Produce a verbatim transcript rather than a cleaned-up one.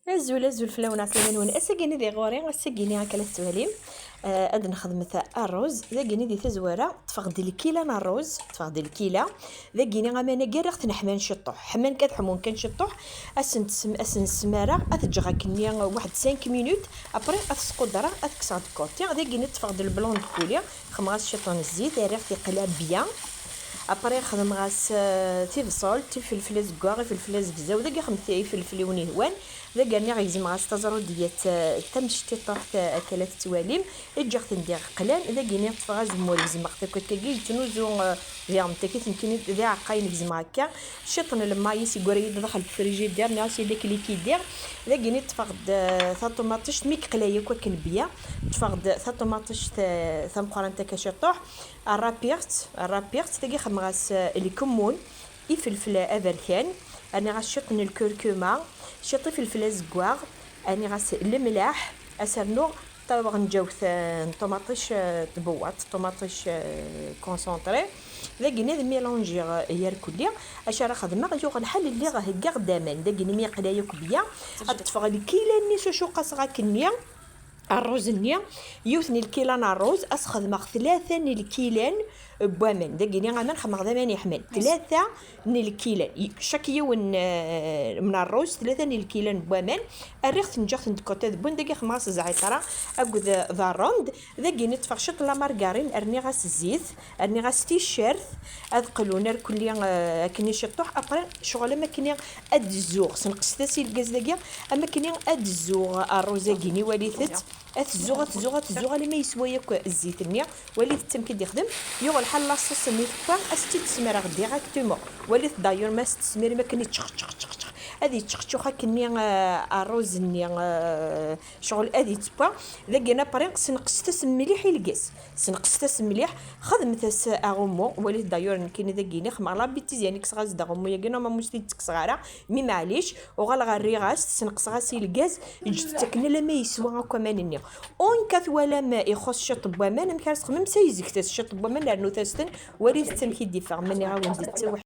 Azul, azul fell-awen, ɛeslama-nwen. Ass-agi-ni di ɣur-i, ass-agi-ni akka la tettwalim, eh, ad nexdem ta ṛṛuz. Dagi-ni di tazwara, ṭṭfeɣ-d lkila n ṛṛuz, ṭṭfeɣ-d lkila. Dagi-ni aman-agi rriɣ-ten ḥman ciṭṭuḥ, ḥman kan, ḥmun kan ciṭṭuḥ. Ad sen-tsem-, ad sen-smareɣ, ad t-ǧǧeɣ akkenni waḥed cinq minutes, après ad t-squdreɣ, ad t-kkseɣ deg kurti. Dagi-ni ṭṭfeɣ-d le blanc de poulet, xedmeɣ-as ciṭṭ n zzit, rriɣ-t yeqla bien. Après xedmeɣ-as, eh, tibṣelt, ifelfel azeggaɣ, ifelfel azegzaw, dagi xedmeɣ ifelfel i wen-ihwan. Dagi rniɣ gezmeɣ-as taẓrudiyat, eh, tamectiṭuḥt, eh, akka la tettwalim. Ǧǧiɣ-ten diɣ qlan, dagi-ni ṭṭfeɣ azemmur, gezmeɣ-t akk akkagi, yettnuzu, eh, diɣen takit nekkini d iɛeqqayen gezmeɣ akka. Ciṭ n lemmayis yeggura-yi-d daxel n frijidir, nniɣ-as yella k-likidi. Dagi-ni ṭṭfeɣ-d, eh, taṭumaṭict, mi yeqla yakk akken bya, ṭṭfeɣ-d taṭumaṭict, eh, tameqqrant akka ciṭṭuḥ, rrapiɣ-tt, rrapiɣ-tt, dagi xedmeɣ-as, eh, lkemmun, ifelfel aberkan, rniɣ-as ciṭ n lkurkuma, ciṭ ifelfel azeggaɣ, rniɣ-as lemlaḥ, ad s-rnuɣ taɣenǧawt, eh, n ṭumaṭic, eh, tbewwaṭ, ṭumaṭic, eh, concentré. Dagi-ni ad mélangiɣ, eh, yerkulli. Acu ara xedmeɣ? Yuɣ lḥal lliɣ heggaɣ-d aman. Dagi-ni mi yeqla yakk bya, ad ṭṭfeɣ lkila-nni s ucu qqaseɣ akkenni, ṛṛuz-nni, yiwet n lkila n ṛṛuz, ad s-xedmeɣ tlata n lkilan n waman. Dagi-ni aman xedmeɣ d aman yeḥman. Tlata n lkilan. I-, chaque yiwen, eh, n ṛṛuz, tlata n lkilan n waman. Rriɣ-ten, ǧǧiɣ-ten deg côté de bun, dagi xedmeɣ-as zɛiṭra akked d ṛṛund. Dagi-ni ṭṭfeɣ ciṭ n la margarine, rniɣ-as zzit, rniɣ-as ticcert, ad qlun irkulli, eh, akkenni ciṭṭuḥ. Après, ccɣel am akkenni ad d-zzuɣ, senqset-as i lgaz dagi, am akkenni ad d-zzuɣ ṛṛuz-agi-ni, walit-t. Ad t-zzuɣ, ad t-zzuɣ, ad t-zzuɣ, alamma yeswa yakk zzit-nni. Walit-t amek i d-ixdem. Yuɣ lḥal la sauce-nni tewwa, ad s-tt-id-smreɣ directement. Walit d'ailleurs ma s-tesmirem akken iččex, ččex, ččex, ččex. Ad iččexčux akkenni, eh, ṛṛuz-nni, eh, ccɣel ad ittewwa. Dagi après, senqset-as mliḥ i lgaz. Senqset-as mliḥ, xedmet-as aɣummu. Walit d'ailleurs nekkini dagi-ni xedmeɣ la bêtise, yani kkseɣ-as-d aɣummu-yagi, normalement ur s-t-id-ttekkseɣ ara, mi maɛlic, uɣaleɣ rriɣ-as-t, senqseɣ-as i lgaz, ǧǧet-t akken alamma yeswa akk aman-nni. Une fois twalam ixuṣ ciṭ n waman, amek ara s-texdmem? Sayzget-as ciṭ n waman, rnut-as-ten, walit-t amek i d-iffeɣ, ma nniɣ-awen-d,